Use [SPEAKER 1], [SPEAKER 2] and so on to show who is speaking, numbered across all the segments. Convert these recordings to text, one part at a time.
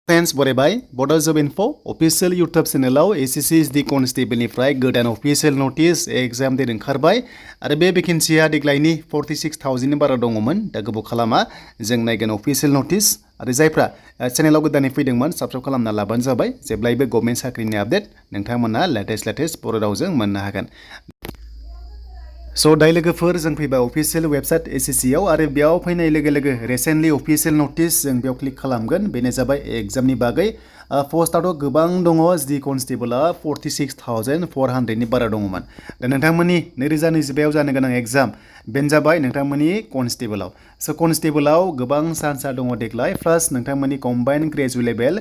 [SPEAKER 1] Friends, बरायबाय Bodo Job Info official YouTube channel SSC is the Constable निफ्राय गोदान official notice exam date ओंखारबाय आरो बे vacancy-आ देग्लायनि 46,000 नि बारा दङमोन दा गोबाव खालामा जों नायगोन official notice आरो जायफ्रा चेनेलाव गोदानै फैदोंमोन साबस्क्राइब खालामना लाबानो जाबाय जेब्लायबो गभर्नमेन्ट साख्रिनि आपडेट नोंथांमोना लेटेस्ट बर' रावजों मोननो हागोन दाय लोगोफोर जों फैबाय अफिसियेल वेबसाइट SSC आव आरो बेयाव फैनाय लोगो लोगो रिसेन्टलि अफिसियेल नटिस जों बेयाव क्लिक खालामगोन बेनो जाबाय एग्जामनि बागै पोस्टआथ' गोबां दङ जि कनस्टेबलआ 46,400 नि बारा दङमोन दा नोंथांमोननि 2025 आव जानो गोनां एग्जाम बेनो जाबाय नोंथांमोननि कनस्टेबलआव कनस्टेबलआव गोबां चान्सआ दङ देग्लाय प्लास नोंथांमोननि कम्बाइन्ड ग्रेजुवेट लेभेल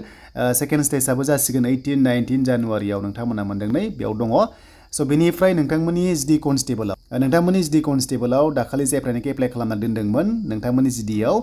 [SPEAKER 1] सेकेन्ड स्टेजआबो जासिगोन 18-19 जानुवारियाव नोंथांमोना मोनदोंनै बेयाव दङ बेनिफ्राय नोंथांमोननि जिडि कनस्टेबलआव दाखालि जायफ्रानोखि एप्लाइ खालामना दोनदोंमोन नोंथांमोननि जिडिआव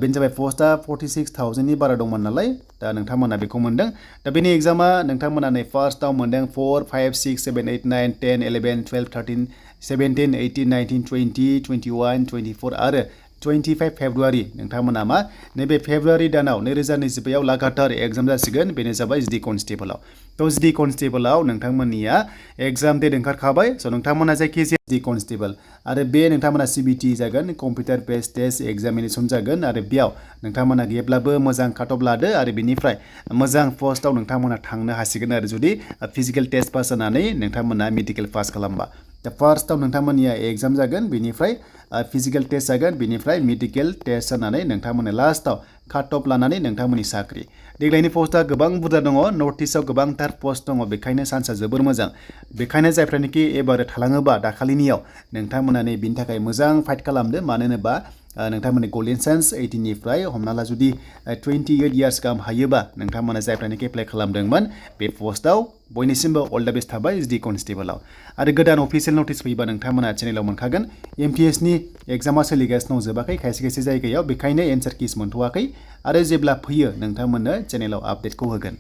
[SPEAKER 1] बेनो जाबाय पोस्टआ 46,000 नि बारा दंमोन नालाय दा नोंथांमोना बेखौ मोनदों दा बेनि एग्जामा नोंथांमोना नै फार्स्टआव मोनदों 4, 5, 6, 7, 8, 9, 10, 11, 12, 13, 17, 18, 19, 20, 21, 24 आरो 25 फेब्रुवारि नोंथांमोना मा नैबे फेब्रुवारि दानाव 2025 आव लागातार एग्जाम जासिगोन बेनो जाबाय जिडि कनस्टेबलआव जिडि कनस्टेबलआव नोंथांमोननिया एग्जाम डेट ओंखारखाबाय नोंथांमोना जायखिजाया जिडि कनस्टेबल आरो बे नोंथांमोना CBT जागोन कम्पिउटार बेस्ड टेस्ट एग्जामिनेसन जागोन आरो बेयाव नोंथांमोना गैयाब्लाबो मोजां काटअफ लादो आरो बेनिफ्राय मोजां पोस्टआव नोंथांमोना थांनो हासिगोन आरो जुदि फिजिकेल टेस्ट पास जानानै नोंथांमोना मेडिकेल पास खालामबा दा फार्स्टआव नोंथांमोननिया एग्जाम जागोन बेनिफ्राय फिजिकेल टेस्ट जागोन बेनिफ्राय मेडिकेल टेस्ट जानानै नोंथांमोना लास्टआव काटअफ लानानै नोंथांमोननि साख्रि देग्लायनि पोस्टआ गोबां बुरजा दङ नर्थ इस्टआव गोबांथार पोस्ट दङ बेखायनो चान्सआ जोबोर मोजां बेखायनो जायफ्रानोखि एबार थालाङोबा दाखालिनियाव नोंथांमोना नै बिनि थाखाय मोजां फाइट खालामदो मानो होनोबा नोंथांमोननि गोल्डेन चान्स 18 निफ्राय हमना ला जुदि 28 इयार्स गाहाम हायोबा नोंथांमोना जायफ्रानोखि एप्लाइ खालामदोंमोन बे पोस्टआव बयनिसिमबो अल द बेस्ट थाबाय जिडि कनस्टेबलआव आरो गोदान अफिसियेल नटिस फैबा नोंथांमोना चेनेलाव मोनखागोन MTS नि एग्जामा सोलिगासिनो जोबाखै खायसे जायगायाव बेखायनो एन्सार किस मोनथ'वाखै आरो जेब्ला फैयो नोंथांमोननो चेनेलाव आपडेटखौ होगोन